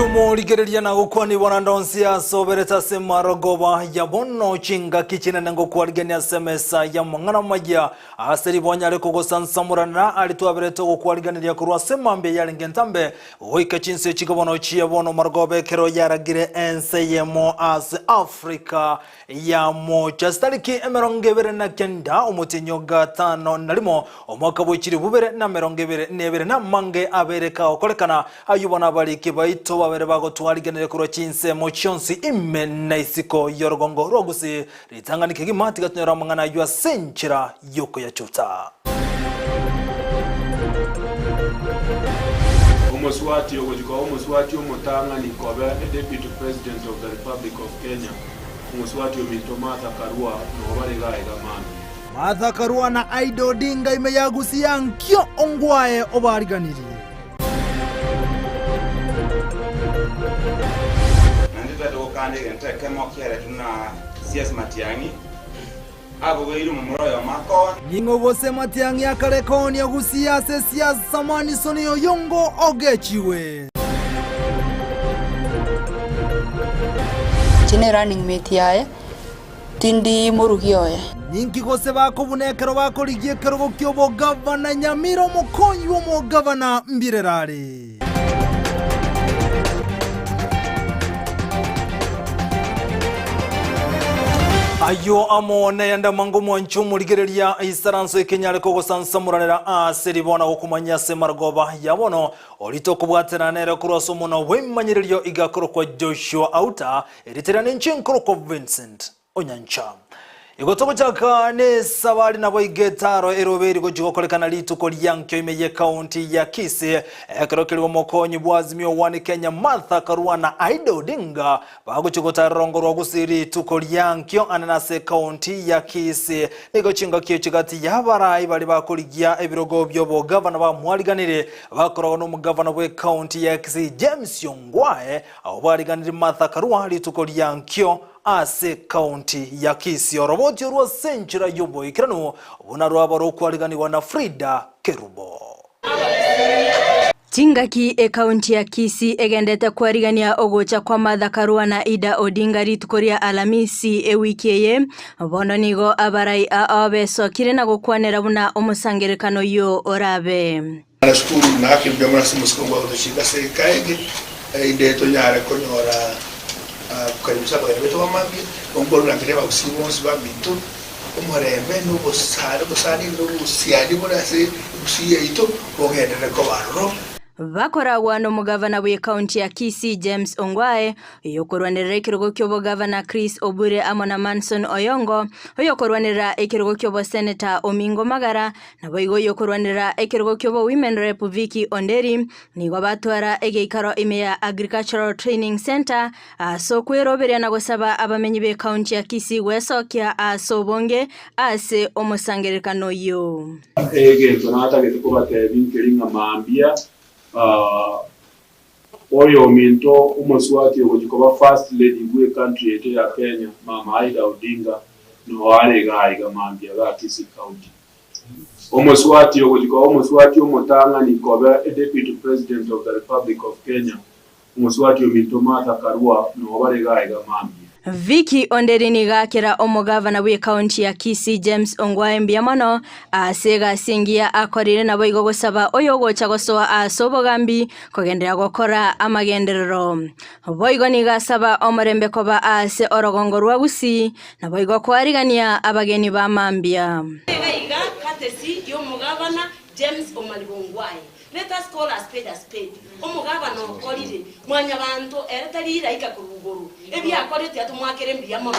Mwancho morigereria na gokwanigwa naende onsi ase oberete ase marogoba ya bono chingaki chinene ngokwarigania ase emesa y'amang'ana amaya ase ribonya rikogosansamoranera aria twaberete ogokwariganeria korwa ase mambia yarenge entambe Goika chinse echi bono chia bono marogoba ekero yaragire ense eyemo ase Afrika ya Mocha. Ase tariki 29 omotienyi o gatano na rimo omwaka bwe chilifu bibere na 22 namange abere kagokorekana, ayio bono abariki baito babere bagotwarigeneria korwa chinsemo chionsi ime na isiko y'orogongo rwa Gusii. Ritang'ani kegima tiga tonyore amang'ana ayio ase enchera y'okoyachuta. Omoswati ogochia koba omoswati omotang'ani kobe a Deputy President of the Republic of Kenya, omoswati ominto Martha Karua nobare iga aiga mambia. Martha Karua na Aida Odinga ime ya Gusii ankio ongwae obariganirie. Naende tari gokanda egento ekemo kiaretwe na CS Matiang'i, abogoirie omomura oyomo akoa. Ning'o gose Matiang'i akare koonia Gusii ase siasa Manisoni Oyongo ogechiwe. Inche ne running mate yaye, tindi morugi oye. Ninki gose bakobuna ekero bakorigia ekerogo ki'obogavana Nyamira omokonyi bw'omogavana Mbirerari. Ayio amo nayande amange omwanche omorigereria isaranso ekenyare kogosansamoranera ase riboa na gokomanyia ase marogoba ya bono. Orite okobwatana nere korwa ase omonwa bw'ebimanyererio iga akorokwa Joshua Auta, erieta riane inche nkorokwa Vincent Onyancha. Igo togochaka nesabari nabo iga etaro erobe eri gochia gokorekana rituko ria nkio ime ye county ya Kisii ekero keria omokonyi bwa Azimio One Kenya Martha Karua na Aida Odinga bagochia gotara rongo rwa Gusii rituko ria nkio anene ase county ya Kisii. Nigo chingaki echi gati y'abarai baria bakorigia ebirogo bi'obogavana bamwariganire bakoragwa nomogavana bwe county ya Kisii James Ongwae abwo bariganire Martha Karua rituko ria nkio ase county ya Kisii. Oroboti orwo ase enchera y'oboikeranu buna rwaba rokwariganigwa na Frida Kerubo. Chingaki ekaunti ya Kisii egendete kwarigania ogocha kwa Martha Karua na Ida Odinga rituko ria Alamisi ewiki eye, bono nigo abarai ao besokire na gokwanera buna omosangererekano oyio orabe. Nashukuru naki mbuya mono ase omosike obo bwagotochika ase eka eke, erinde tonyare konyora kokaribisha abageni baito b'amambia, nkorurangeria abagusii bonsi baminto, omorembe na obosani obosani na obosiani bore ase egusii yaito bogenderere koba aroro. Bakoragwa nomogavana bw'ekaunti ya Kisii James Ongwae, oyokorwanerera ekerogo ki'obogavana Chris Obure amo na Manson Oyongo, oyokorwanerera ekerogo ki'oboseneta Omingo Magara, Naboigo oyokorwanerera ekerogo ki'obo Women Rep Vicky Onderi nigo batwara egeikaro ime ya Agricultural Training Centre ase okweroberia na gosaba abamenyi b'ecounty ya Kisii gwesokia ase obonge ase omosangererekano oyio. Egento natagete kobatebia nkeri ng'a mambia oyominto omoswati ogochia koba first lady bwe country yaito ya Kenya mama Aida Odinga noo are igaa iga mambia igaa Kisii county. Omoswati ogochia koba omoswati omotang'ani koba e deputy president of the Republic of Kenya omoswati ominto Martha Karua noo bare igaa iga mambia. Vicky Onderi nigo akera omogavana bw'ekaunti ya Kisii James Ongwae mbuya mono ase egasi engiya akorire naboigo gosaba oyogocha gosoa ase obogambi kogenderera gokora amagenderero. Boigo nigo asaba omorembe koba ase orogongo rwa Gusii naboigo koarigania abageni ba mambia. Iga iga courtesy y'omogavana James Omariba Ongwae. Let us call a spade a spade. Omogabana okorire mwanyabanto ere tari iraika korwa igoro. Ebi akorire tiga tomwakere mbuya mono.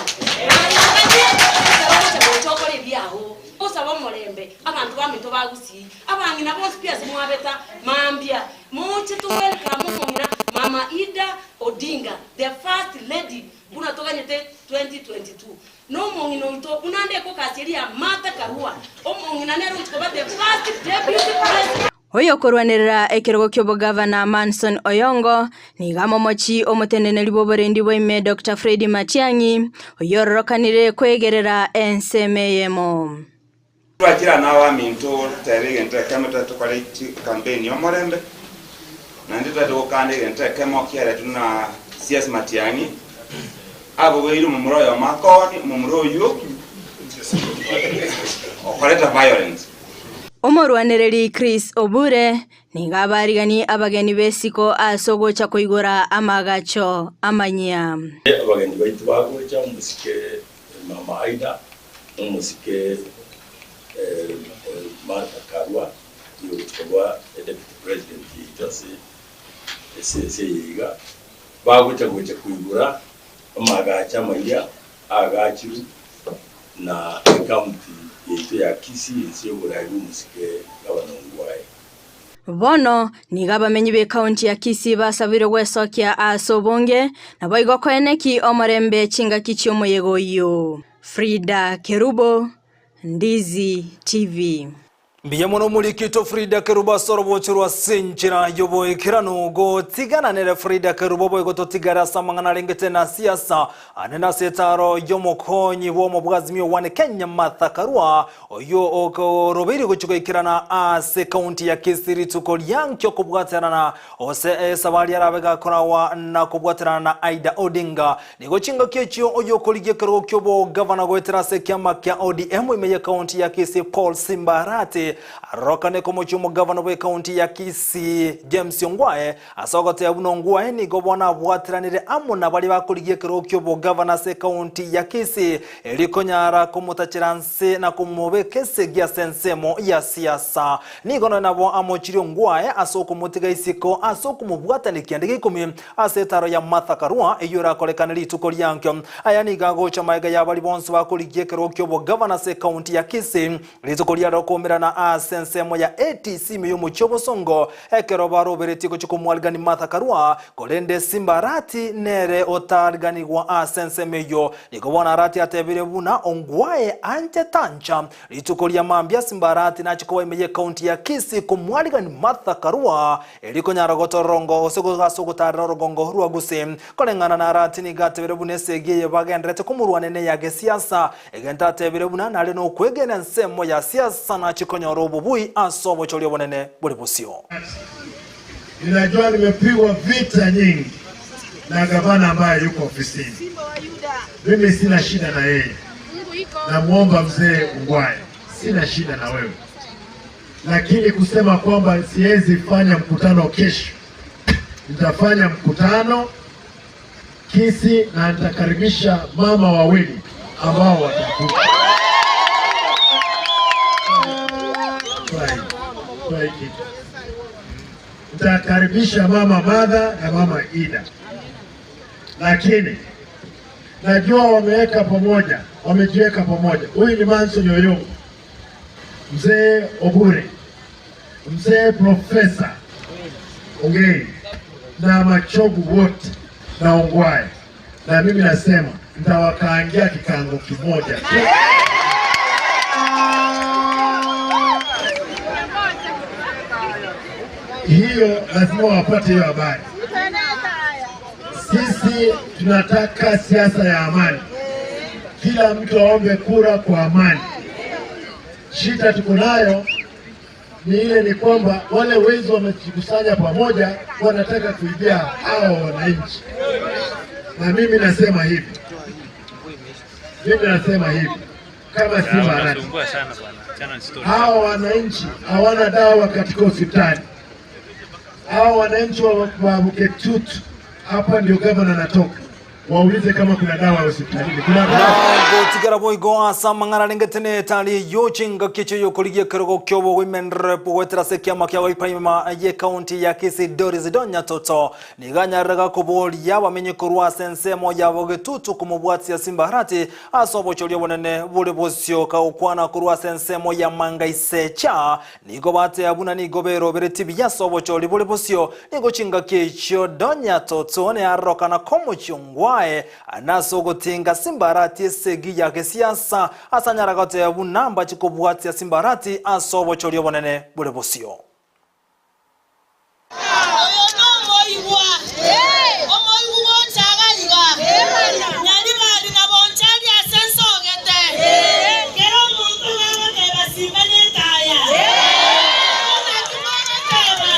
Naye oganye ekero ogocha gocha okore ebiao. Osaba omorembe abanto baminto ba Gusii, abang'ina bonsi pi ase mwabeta mambia moche to welcome omong'ina Mama Ida Odinga the first lady buna toganyete 2022. Nomong'ina oito buna nde ekokasi eria ya Martha Karua, omong'ina nere ogochia koba the first deputy president. Oyokorwanerera ekerogo ki'obogavana Manson Oyongo nigo amomochi omoteneneri bw'oborendi bwa ime Doctor Fred Matiang'i oyororokanire kwegerera ensemo eyemo. Twachire aa nabaminto totebe egento ekemo totari tokore campaign y'omorembe. Naende totagete gokanda egento ekemo kiaretwe na CS Matiang'i, abogeire omomura oyomo akooni, omomura oyio okoreta violence. Omorwanereri Chris Obure nigo abariganie abageni b'esiko ase ogocha koigora amaagacho amanyia. Abageni baito bagocha, omosike Mama Aida, na omosike Martha Karua, oyo ogochia koba Deputy President yaito ase ase eye iga, bagocha gocha koigora amaagacho amayia aagachirwe na ecounty yaito ya Kisii inse y'oborai bw'omosike Gavana Ongwae. Bono nigo abamenyi b'ekaunti ya Kisii basabirwe gwesokia ase obonge, naboigo koeneki omorembe chingaki chi'omoyega oyio. Frida Kerubo, Ndizi TV. Mbuya mono omorikito Frida Kerubo ase orobocho rwa ase enchera y'oboikeranu. Gotigana nere Frida Kerubo boigo totigare ase amang'ana arengete na siasa ande nase etaro y'omokonyi bw'omobwazimio one Kenya Martha Karua oyio orobeire gochia goikerana ase county ya Kisii rituko riankio kobwaterana ose esabari arabe gakorawa na kobwaterana na Aida Odinga. Nigo chingaki echio oyio okorigia ekerogo ki'obogavana goetera ase ekiama kia ODM ime y'ekaunti ya Kisii Paul Simba Arati arorokane komochia omogavana bw'ekaunti ya Kisii James Ongwae ase ogoteba buna Ongwae nigo bono abwateranire amo na baria bakorigia ekerogo ki'obogavana ase ekaunti ya Kisii erio konyara komotachera nse na komobeka esegi ase ensemo ya siasa. Nigo nonya nabo amochirie Ongwae ase okomotiga isiko ase okomobwatania kianda gia ikomi Ase etaro ya Martha Karua, eyio erakorekane rituko riankio. Aya nigo agocha magega y'abaria bonsi bakorigia ekerogo ki'obogavana ase ekaunti ya Kisii. Rituko riarero koumerana ase ensemo ya ATC ime y'omochie obosongo ekero baroberetie gochia komwarigani Martha Karua, korende Simba Arati nere otariganigwa ase ensemo eyio. Nigo bono Arati atebire buna Ongwae anche tancha. Rituko ria mambia Simba Arati nachie koba ime y'ekaunti ya Kisii komwarigani Martha Karua Erio konyara gotorongo gose ase ogotaarera orogongo rwa Gusii. Koreng'ana na Arati nigo atebire buna esegi eye bagendererete komorwania neya gesiasa, egento atebire buna nare nokwegena ensemo ya siasa nachie konyora obobui ase obochori obonene bore bosio. Ninajua nimepigwa vita nyingi na gavana ambaye yuko ofisini. Mimi sina shida na yeye, namwomba mzee Ongwae, sina shida na wewe lakini kusema kwamba siwezi fanya mkutano kesho, nitafanya mkutano Kisii na nitakaribisha mama wawili ambao watakuja. Nitakaribisha mama Martha na mama Ida, lakini najua wameweka pamoja, wamejiweka pamoja. Huyu ni Manson Oyongo Mzee Obure, mzee Profesa Ongei na Machogu wote na Ongwae, na mimi nasema nitawakaangia kikango kimoja tu. Hiyo lazima wapate hiyo habari. Sisi tunataka siasa ya amani, kila mtu aombe kura kwa amani. Shida tuko nayo ni ile ni kwamba wale wezi wamejikusanya pamoja, wanataka kuibia hao wananchi. Na mimi nasema hivi, mimi nasema hivi kama si Arati, hawa wananchi hawana dawa katika hospitali. Hawa wananchi wa Buketutu hapa ndio gavana anatoka waulize kama kuna dawa hospitalini. Kuna dawa. Gotigara boigo ase amang'ana arengete netari eyio chingaki echio yokorigia ekerogo ki'obogoimenrep goetera ase ekiama kia Wiper ime y'ecounty ya Kisii Doris Donya Toto nigo anyarire gakoboria abamenyi korwa ase ensemo ya Bogetutu komobwatia Simba Arati ase obochori obonene bore bosio kagokwana korwa ase ensemo ya Mangaisecha Nigo bateba buna nigo beroberetie buya ase obochori bore bosio, nigo chingaki echio Donya Toto nearorokana komochia ongwae na ase ogotinga Simbarati esegi ya gesiasa ase anyara goteba buna mbache kobwatia Simbarati ase obochori obonene bore bosio. Oyo nomoigwa, omoigwa gocha iga iga, Nyaribari na Bonchari ase nsogete, kera omonto gagoteba simba netaya. Naki mogoteba?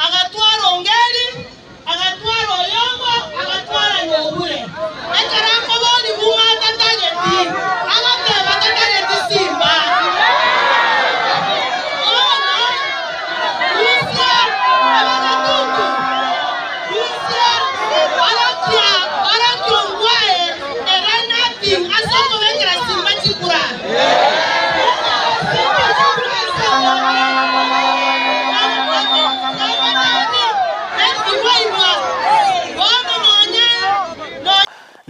Agatwara Ongeri, agatwara Oyongo, agatwara Nyobure. Ekero akoborigwa ng'a tatageti, agateba tatageti Simba. Bono, rusia abagatutu, rusia orokia, orokia Ongwae ere nothing ase okobekera Simba chikura.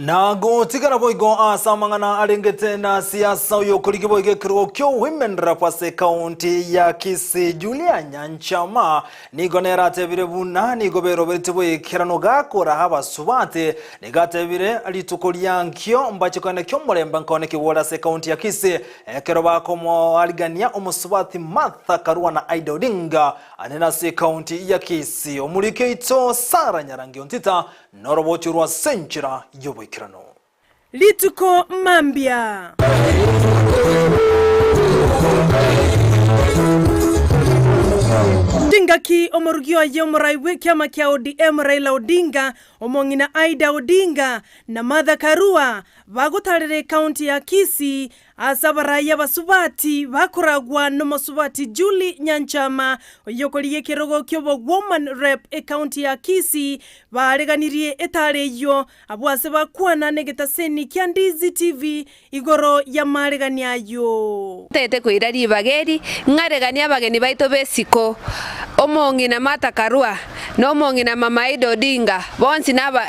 Na gotigara boigo ase amang'ana arengete na siasa oyokorigia boigo ekerogo kio Women Rep ase ekaunti ya Kisii Julia Nyanchama nigo nere atebire buna nigo beroberetie boikeranu gakoraha abasubati nigo atebire rituko ria nkio mbache koenda kiomorembe nkone kigwore ase ekaunti ya Kisii Ekero bakomoarigania omosubati Martha Karua na Aida Odinga anene ase ekaunti ya Kisii, omoriki oito Sarah Nyarangi Ontita norobochio rwa ase enchera y'oboikeranu. Rituko mambia. Chingaki omorugi oye omorai bw'ekiama kia ODM Raila Odinga, omong'ina Aida Odinga na Martha Karua Bagotarera ekaunti ya Kisii ase abarai abasubati bakoragwa nomosubati Julie Nyanchama oyokorigia ekerogo ki'obo woman rep ekaunti ya Kisii bareganirie etara eyio abwo ase bakwana negetaseni kia Ndizi TV igoro y'amaregani ayio. Ntagete koira ribaga eri ng'areganie abageni baito b'esiko, omong'ina Martha Karua, na omong'ina Mama Aida Odinga, bonsi naba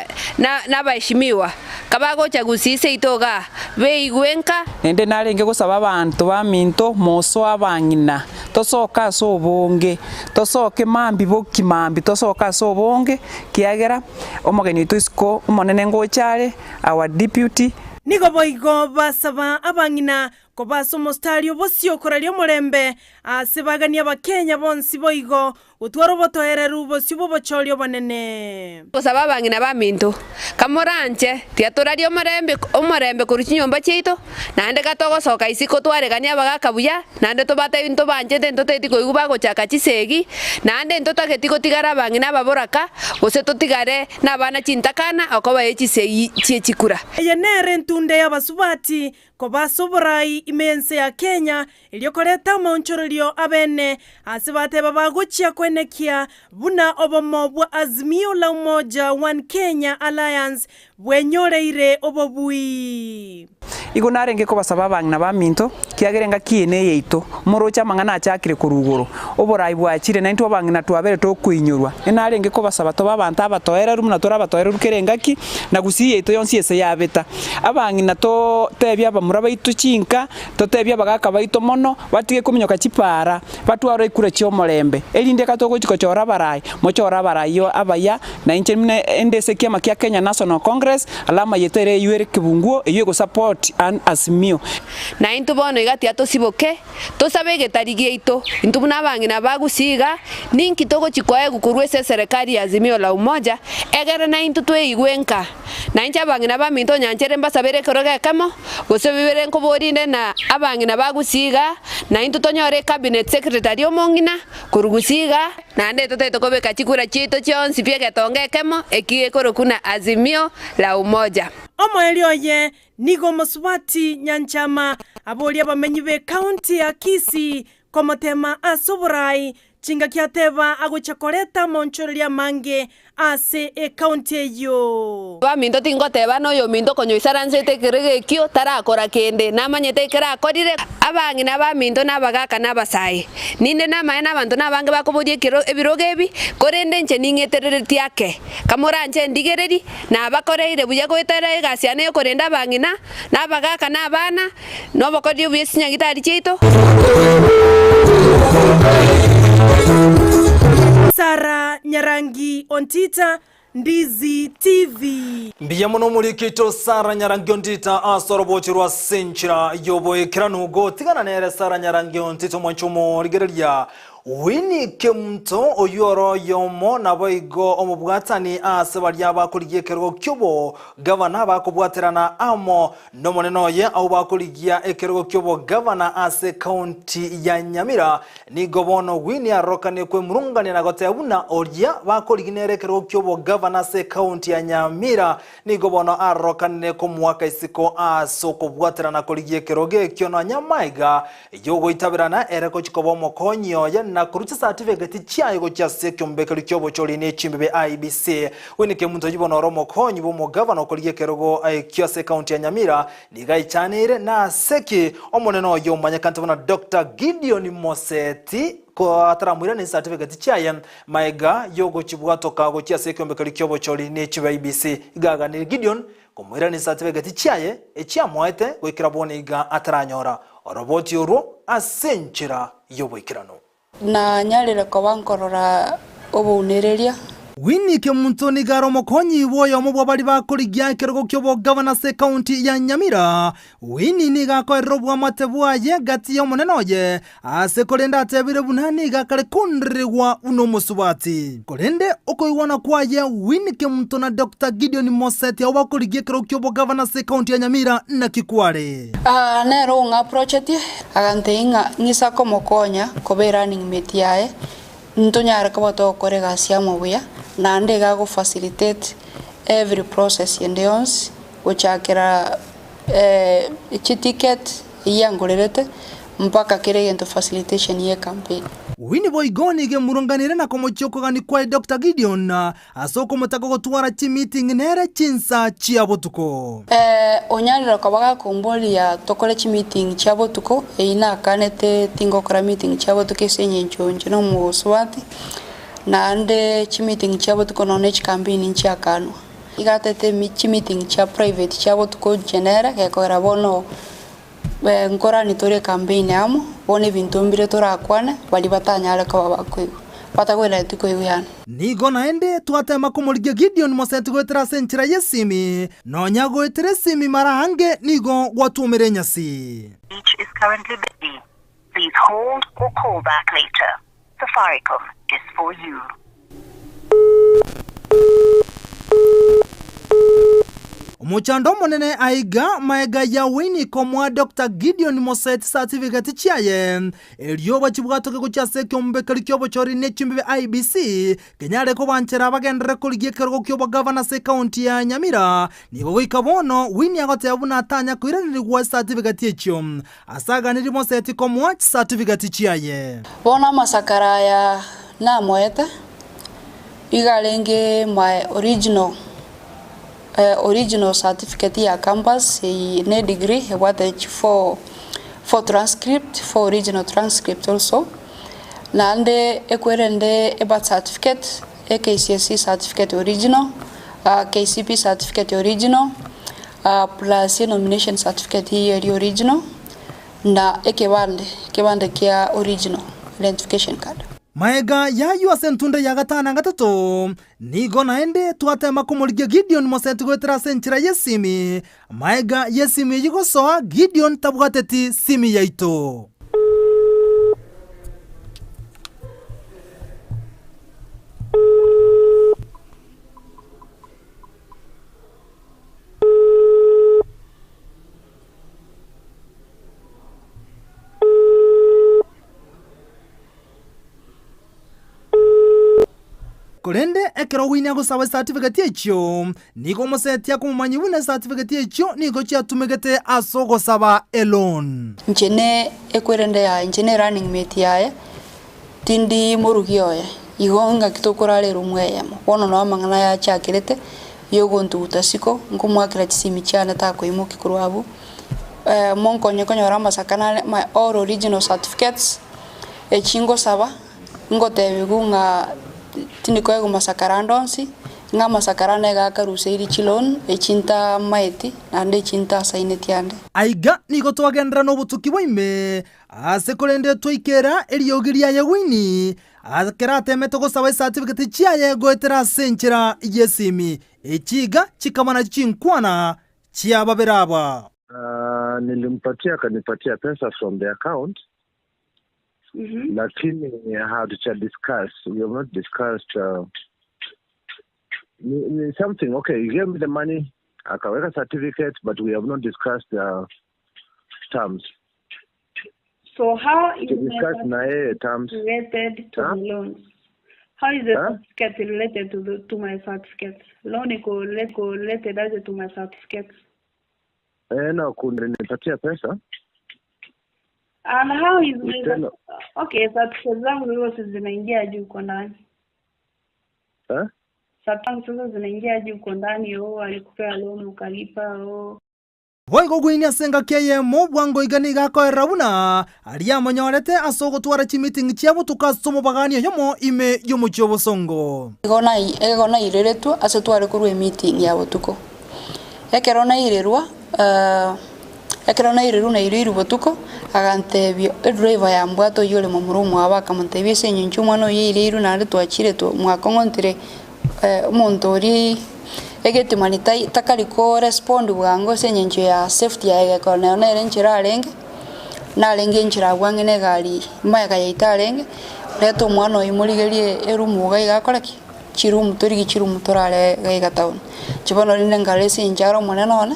nabaheshimiwa. Kabagocha gusii seito igaa, beigwe nka. Naende narenge gosaba abanto baminto, mosoe abang'ina, tosoke ase obonge, tosoke mambia boki mambia tosoke ase obonge, kiagera omogeni oito isiko omonene ngocha are, our deputy. Nigo boigo basaba abang'ina koba ase omostari obosio koraria omorembe ase baganie abakenya bonsi boigo Gotwara obotoereru bosio bw'obochori obonene. Gosaba abang'ina baminto, kamoranche, tiga torarie omorembe, omorembe korwa chinyomba chiaito, naende gatogosoka isiko twareganie abagaaka buya, naende tobatebi ntobanchete ntotageti koigwa bagochaka chisegi, naende ntotageti gotigara abang'ina ababoraka, gose totigare nabana chintakana okoba ye chisegi chie chikura. Eye nere entunde y'abasubati Koba ase oborai ime y'ense ya Kenya, erio koreta amaonchorerio abene ase bateba bagochia koenekia buna obomo bwa Azimio la Umoja One Kenya Alliance bwenyoreire obobui. Igo narenge kobasaba abang'ina baminto, kiagera engaki eye neyaito, moroche amang'ana achakire korwa igoro, oborai bwachire, na intwe abang'ina twabere tokoinyorwa. Inarenge kobasaba tobe abanto abatoereru buna tore abatoereru kera engaki, na gusii yaito yonsi ase yabeta. Abang'ina totebie abamura baito chinka, totebie abagaka baito mono, batige kominyoka chipaara, batware ekura chi'omorembe, erinde ekero togochia kochora abarai, mochore abarai abaya, na inche buna inde ase ekiama kia Kenya National Congress, alama yaito ere eywo ere kebunguo, eywo egosupport an Azimio. Na intwe bono iga tiga tosiboke, tosabe egetari giaito, intwe buna abang'ina ba Gusii iga, ninki togochia koegwa korwa ase eserekari ya Azimio la Umoja, egere naintwe tweigwe nka. Na inche abang'ina baminto onyanchere mbasabere ekero gekemo, gose bibere nkoborinde na abang'ina ba Gusii iga, naintwe tonyore ecabinet secretary omong'ina korwa Gusii iga, naende totagete kobeka chikura chiaito chionsi pi egetonga ekemo, eki gekorokwa na Azimio la Umoja. Omoerio oye Nigo omosubati Nyanchama aboria abamenyi b'ekaunti ya Kisii komotema ase oborai chingaki ateba agochia koreta amaonchoreria amange ase ekaunti eyio. Baminto tingoteba noyominto konya oisaransete ekerogo ekio tarakora kende, namanyete ekero akorire. Abang'ina baminto na abagaaka na abasae, ninde namaene abanto nabange bakoboria ekero ebirogo ebi, korende inche ning'etereretie ake. Kamoranche ndigererie, Nabakoreire buya goetera egasi yane y'okorenda abang'ina, na abagaaka, na abana, na obokoreri obuya ase chinyagitari chiaito. Sarah Nyarangi Ontita, Ndizi TV. Mbuya mono omoriki oito Sarah Nyarangi Ontita ase orobochi rwa ase enchera y'oboikeranu. Gotigana nere Sarah Nyarangi Ontita omwanche omorigereria. Winnie Kemunto oyio ore oyomo naboigo omobwatani ase baria bakorigia ekerogo ki'obogavana bakobwaterana amo nomonene oye abwo bakorigia ekerogo ki'obogavana ase ekaunti ya Nyamira. Nigo bono Winnie arorokanie kwemurungania na goteba buna oria bakorigia nere ekerogo ki'obogavana ase ekaunti ya Nyamira nigo bono arorokanire komoaka isiko ase okobwaterana korigia ekerogo ekio nonya amaiga Y'ogoitaberana ere gochia koba omokonyi oye, na korwa chisatifigeti chiaye gochia ase ekiombekerio ki'obochori ne chimbibe IEBC. Winnie Kemunto oyio bono ore omokonyi bw'omogavana okorigia ekerogo ekio ase ekaunti ya Nyamira, nigo aichaneire nase ki omonene oyio omanyekanete buna Doctor Gideon Moseti ataramoiranie chisatifigeti chiaye maega y'ogochibwatoka gochia ase ekiombekerio ki'obochori ne chimbibe IEBC. Iga aganirie Gideon Komoirania esatibegeti chiaye echiamoete goikera bono iga ataranyora oroboti orwo ase enchera y'oboikeranu. Nanyarire koba nkorora obounereria. Winnie Kemunto nigo are omokonyi bw'oyomo bw'abaria bakorigia ekerogo ki'obogavana ase ekaunti ya Nyamira. Winnie nigo akoerera oboamate bwaye gati y'omonene oye Aase korende atebire buna nigo akare kondererigwa buna omosubati. Korende okoigwana kwaye Winnie Kemunto na Doctor Gideon Moseti abwo bakorigia ekerogo ki'obogavana ase ekaunti ya Nyamira naki kware. Nere ong'aprochetie, agantebia ng'a ng'isa komokonya koba erunning mate yaye, ntonyare koba togokora egasi amo buya, naende iga ago facilitate every process ende yonsi, gochakera chiticket eyio angorerete mpaka kera egento facilitation ye campaign. Winnie boigo nigo emurunganire na komochia okogania kwaye Doctor Gideon ase okomotaka gotwara chimeeting nere chinsa chia botuko. Onyarire koba gakomboria tokore chimeeting chia botuko, eyio nakanete tingokora meeting chia botuko ase eng'encho inche nomosubati, naende chimeeting chia botuko nonya ne chicampaign nchiakanwa. Iga atete chimeeting chia private chia botuko inche nere, gekogera bono nkorani tore ecampaign amo, bono ebinto mbire torakwane, baria batanyare koba bakoigwa, batagwenereti koigwa yaani. Nigo naende twatema komorigia Gideon moseti goetera ase enchera y'esimi, nonya goetera esimi mara aange nigo gwatwomire enyasi. Each is currently busy. Please hold or call back later. Safaricom is for you. Omochando omonene aiga maega ya Winnie komoa Doctor Gideon Moseti certificate chiaye erio bachibwatoke gochia ase ekiombekeri kiobochori ne chimbibe IEBC kenyare kobanchera bagenderere korigia ekerogo kiobogavana ase ekaunti ya Nyamira. Nigo goika bono Winnie agoteba buna atanya koiranerigwa certificate echio Ase aganirie Moseti komoa chisatifigati chiaye. Bono amasakara aya namoete, iga arenge my original original certificate ya campus eye ne degree ebwate chi four four transcript, four original transcript also, naende ekwerende e birth certificate, e KCSE certificate original, KCPE certificate original, Plus enomination certificate eyio eria original na ekebande, ekebande kia original identification card. Maega y'ayio ase entunda ya gatano na gatato, nigo naende twatema komorigia Gideon moseti goetera ase enchera y'esimi. Maega y'esimi eyio gosoa, Gideon tabwateti simi yaito. Korende ekero Winnie agosaba chisatifigeti echio, nigo omoseti akomomanyia buna chisatifigeti echio nigo chiatumegete ase ogosaba eloan. Inche ne ekwerende yaye, inche ne running mate yaye, tindi morugi oye, igo ngaki tokorara eroom eyemo. Bono noo amang'ana aya achakerete, yogontuguta siko, nkomoakera chisimi chiane takoimokia korwa abwo, monkonye konyora amasaka nare my all original certificates, echi ngosaba, ngotebiwu ng'a tindi koegwa masakara ande onsi, ng'a amasakara ane iga akaruseirie chiloan, echi ntamaeti, naende echi ntasaineti ande. Aiga nigo twagenderera nobotuki bwa ime, ase korende twaikera eriogi riaye Winnie, Ekero ateemete gosaba esatifiketi chiaye goetera ase enchera y'esimi, echi iga chikaba nachio chinkwana chia babere aba. Nilimpatia akanipatia pesa from the account. Lakini hatuja discuss, we have not discussed ni something okay, he gave me the money akaweka certificate but we have not discussed the terms. So how is To my discuss na yeye terms. related to Huh? the loans? How is the Huh? certificate related to my certificate? Loan iko related aje to my certificate? Eh, no, kunipatia pesa. And how is my Tena. okay, certificate zangu hizo si zinaingia juu uko ndani. Eh? Certificate sasa zinaingia juu uko ndani, oh alikupea loan ukalipa, oh Boigo ogweinia ase engaki eyemo bwango iga nigo akoerera buna aria amonyorete ase ogotwara chimiting chia botuko ase omobagani oyomo ime y'omochie obosongo. Igo igo naireretwe ase tware korwa emeeting ya botuko. Ekero nairerwa, ekero nairerwa naireirwe botuko, agantebia edriver yambwate oywo ore momura omwabo akamotebia ase eng'encho omwana oyo aireirwe naende twachire mwakong'ontire omonto oria egetimani tai takari korespond bwango ase eng'encho ya safety yaye gekora nero nere enchera arenge, narenge enchera abwo ang'e na egari mayega yaito arenge, reta omwana oyo morigerie eroom iga iga akore ki? Chiroom torigie chiroom torare iga iga town. Inche bono rende nkarora ase eng'encho are omonene one,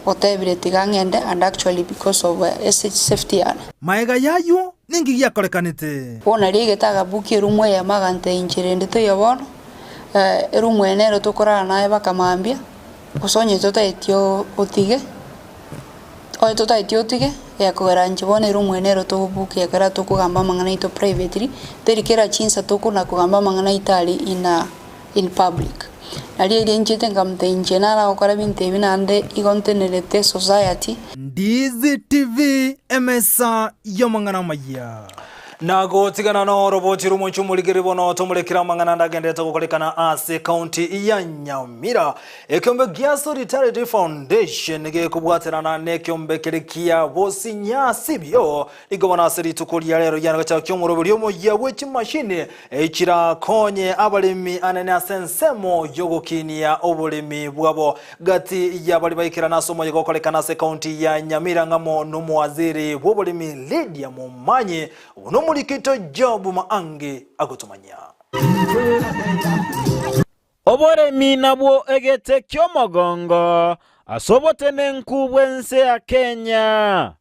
otebire tiga ng'ende and actually because of ase safety yane. Maega y'ayio ninki giakorekanete? Bono nario aigete agabukia eroom eyemo agantebia inche rende toiyo bono, eroom eye nero tokorara naye mpaka mambia, gose onye totaeti otige, onye totaeti otige, gekogera inche bono eroom eye nero togobukia ekero tokogamba amang'ana aito privately, teri kera chinsa tokona kogamba amang'ana aito aria in a in public. Nario erio inchete nkamotebia inche naragokora ebinto ebi naende igo ntenerete society. Ndizi TV, emesa y'amang'ana amaya. Na gotigana noroboti rw'omochie omorigeri bono tomorekere amang'ana ande agenderete gokorekana ase ekaunti ya Nyamira. Ekeombe gia Solidarity Foundation gekobwaterana nekeombe kere kia Bosinyasi bio nigo bono ase rituko ria rero riane gochaka ki'omoroberi omoyia bwe chimashini chirakonye abaremi anene ase ensemo y'ogokinia oboremi bwabo. Gati y'abaria baikerana ase omoyega okorekana ase ekaunti ya Nyamira ng'amo nomowaziri bw'oboremi Lydia Momanyi, buna omorikito Job Maangi agotomanyia. Oboremi nabwo egete ki'omogongo ase obotenenku bw'ense ya Kenya.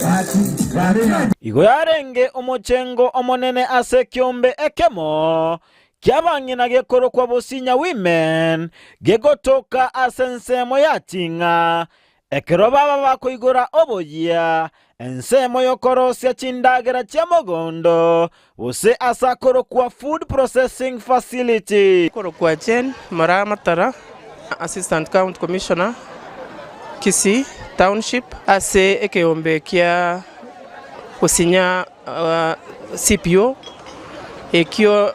Igo yarenge omochengo omonene ase ekiombe ekemo ki'abang'ina gekorokwa Bosinya Women, gegotoka ase ensemo ya Ting'a, ekero baba bakoigora oboyia, ensemo y'okorosia chindagera chia mogondo, gose ase akorokwa Food Processing Facility. Korokwa Jane Moraa Matara, Assistant County Commissioner, Kisii Township, ase ekeombe kia gosinya CPO, ekio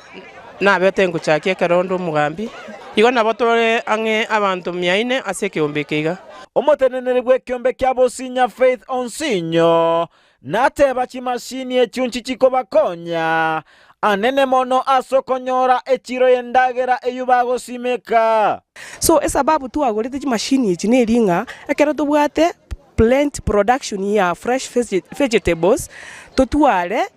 nabete ngochakia ekero onde omogambi. Igo nabo tore ang'e abanto mia ine ase ekeombe eke iga. Omoteneneri bw'ekeombe kia Bosinya Faith Onsinyo nateba chimashini echio nchichikobakonya anene mono ase okonyora echiro y'endagera eyio bagosimeka. So esababu twagorete chimashini echi neri ng'a ekero tobwate plant production ya fresh vegetables totware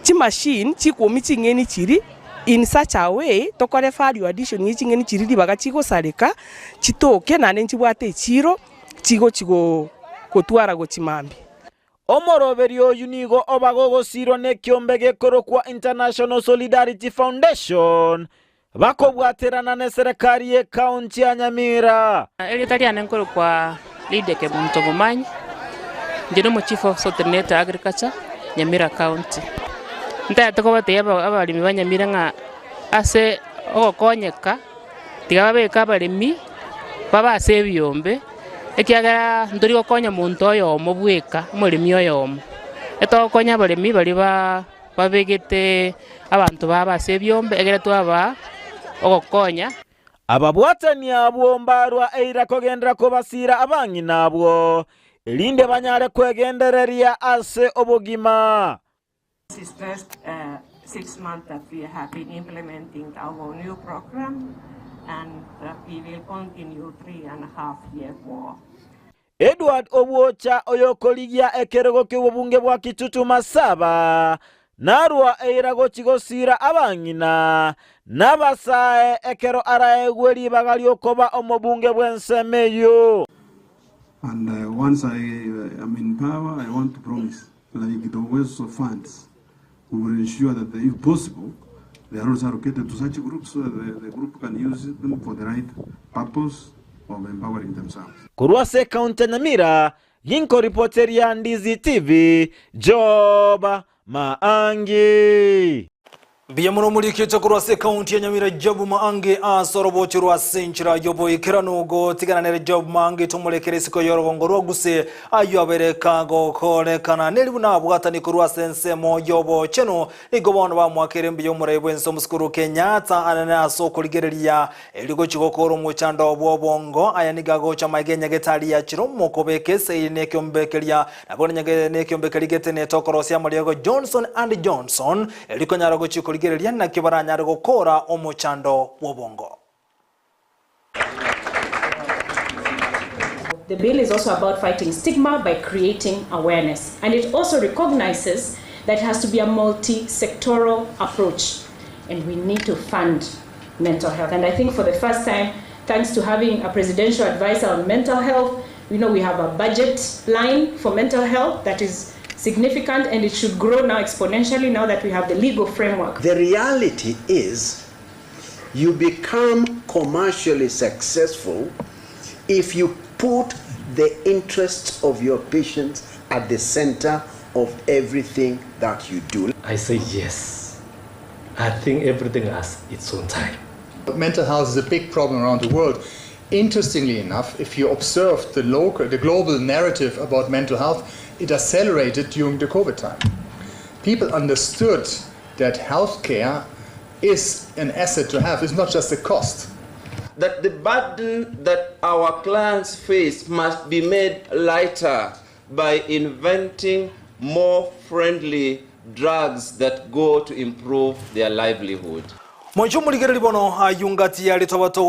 chimachine chikoomia ching'eni chiria in such a way tokore value addition ye ching'eni chiria ribaga chigosareka chitoke naende nchibwate echiro chigochi gotwara gochia mambia. Omoroberio oyio nigo oba gogosiirwa nekiombe gekorokwa International Solidarity Foundation bakobwaterana neserekari y'ekaunti ya Nyamira. Erieta riane nkorokwa Lydia Kemunto Momanyi, inche nomo chief officer otenenerete agriculture Nyamira county. Ntagete kobatebia abaremi ba Nyamira ng'a ase ogokonyeka tiga babeke abaremi babe ase ebiombe, ekiagera ntori gokonya monto oyomo bweka, omoremi oyomo. Etogokonya abaremi baria ba babegete abanto babo ase ebiombe, ekero twabaa ogokonya. Ababwatani abwo mbarwa eira kogenderera kobasiira abang'ina abwo, erinde banyare kwegendereria ase obogima. This is first 6 months that we have been implementing our new program, and we will continue 3.5 year more. Edward Obwocha oyokorigia ekerogo ki'obobunge bwa Kitutu Masaba. Narua eira gochia gosiira abang'ina na abasae ekero araegwe ribaga ri'okoba omobunge bw'ensemo eyio. And once I am in power, I want to promise, like the Uwezo funds, we will ensure that if possible, they are also allocated to such groups so that the group can use them for the right purpose of empowering themselves. Korwa ase ekaunti ya Nyamira, ginkoripoteria Ndizi TV, Job Maangi. Mbuya mono omorikete korwa ase ekaunti ya Nyamira Job Maangi ase orobocho rwa ase enchera y'oboikeranu gotigana nere Job Maangi tomorekere isiko y'orogongo rwa Gusii ayio abere kagokorekana neri buna abwatani korwa ase ensemo y'obochenu nigo bono bamoakeire mbuya omorai bw'ense omosikuru Kenyatta anene ase okorigereria Erio gochia gokoora omochando bw'obongo, aya nigo agocha amaiga enyagetari ya chiromo kobeka eseiri na ekeombe keria, na bono nekeombe keria getenete okorosia amariogo Johnson and Johnson, erio konyara gochia korigereria naki baranyare gokoora omochando bw'obongo. The bill is also about fighting stigma by creating awareness. And it also recognizes that it has to be a multi-sectoral approach. And we need to fund mental health. And I think for the first time, thanks to having a presidential advisor on mental health, we know we have a budget line for mental health that is significant and it should grow now exponentially now that we have the legal framework. The reality is you become commercially successful if you put the interests of your patients at the center of everything that you do. I say yes. I think everything has its own time. Mental health is a big problem around the world. Interestingly enough, if you observe the local, the global narrative about mental health, it accelerated during the COVID time. People understood that healthcare is an asset to have, it's not just a cost. That the burden that our clients face must be made lighter by inventing more friendly drugs that go to improve their livelihood. Moinche omorigereri bono ayio ngati ya ritobato.